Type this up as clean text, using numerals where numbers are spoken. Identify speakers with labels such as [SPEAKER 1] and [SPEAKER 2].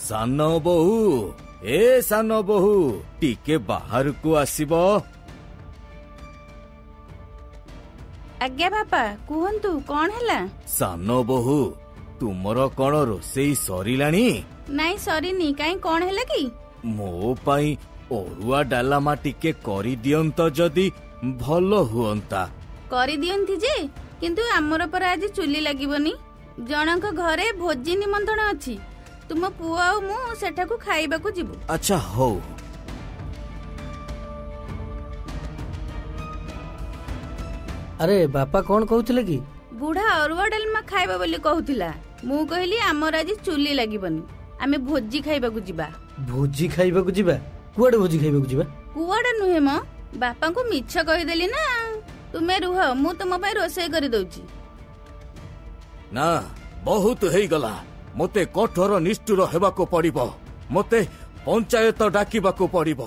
[SPEAKER 1] ସାନ ବୋହୂ, ଏ ସାନ ବୋହୂ, ଟିକେ ବାହାରକୁ ଆସିବ।
[SPEAKER 2] ଆଜ୍ଞା ବାପା, କୁହନ୍ତୁ କଣ ହେଲା?
[SPEAKER 1] ସାନ ବୋହୂ, ତୁମର କଣ ରୋଷେଇ ସରିଲାଣି?
[SPEAKER 2] ନାଇଁ, ସରିନି। କାଇଁ, କଣ ହେଲା କି?
[SPEAKER 1] ମୋ ପାଇଁ ଅରୁଆ ଡାଲାମା ଟିକେ କରିଦିଅନ୍ତ ଯଦି ଭଲ ହୁଅନ୍ତା।
[SPEAKER 2] କରିଦିଅନ୍ତି ଯେ, କିନ୍ତୁ ଆମର ପରା ଆଜି ଚୁଲି ଲାଗିବନି। ଜଣଙ୍କ ଘରେ ଭୋଜି ନିମନ୍ତ୍ରଣ ଅଛି, ତୁମ ପୁଅ ଆଉ ମୁଁ ସେଠାକୁ ଖାଇବାକୁ ଯିବୁ।
[SPEAKER 1] ଆଚ୍ଛା ହଉ।
[SPEAKER 3] ଆରେ ବାପା କଣ କହୁଥିଲେ କି?
[SPEAKER 2] ବୁଢା ଅରୁଆ ଡାଲମା ଖାଇବ ବୋଲି କହୁଥିଲା। ମୁଁ କହିଲି ଆମର ଆଜି ଚୁଲି ଲାଗିବନି, ଆମେ ଭୋଜି ଖାଇବାକୁ ଯିବା।
[SPEAKER 3] ଭୋଜି ଖାଇବାକୁ ଯିବା? କୁଆଡେ ଭୋଜି ଖାଇବାକୁ ଯିବା?
[SPEAKER 2] କୁଆଡେ ନୁହେଁ ମ, ବାପାଙ୍କୁ ମିଛ କହିଦେଲି ନା। ତୁମେ ରୁହ, ମୁଁ ତୁମ ପାଇଁ ରୋଷେଇ କରିଦଉଛି।
[SPEAKER 1] ନା, ବହୁତ ହେଇଗଲା। ମୋତେ କଠୋର ନିଷ୍ଠୁର ହେବାକୁ ପଡିବ। ମୋତେ ପଞ୍ଚାୟତ ଡାକିବାକୁ ପଡିବ।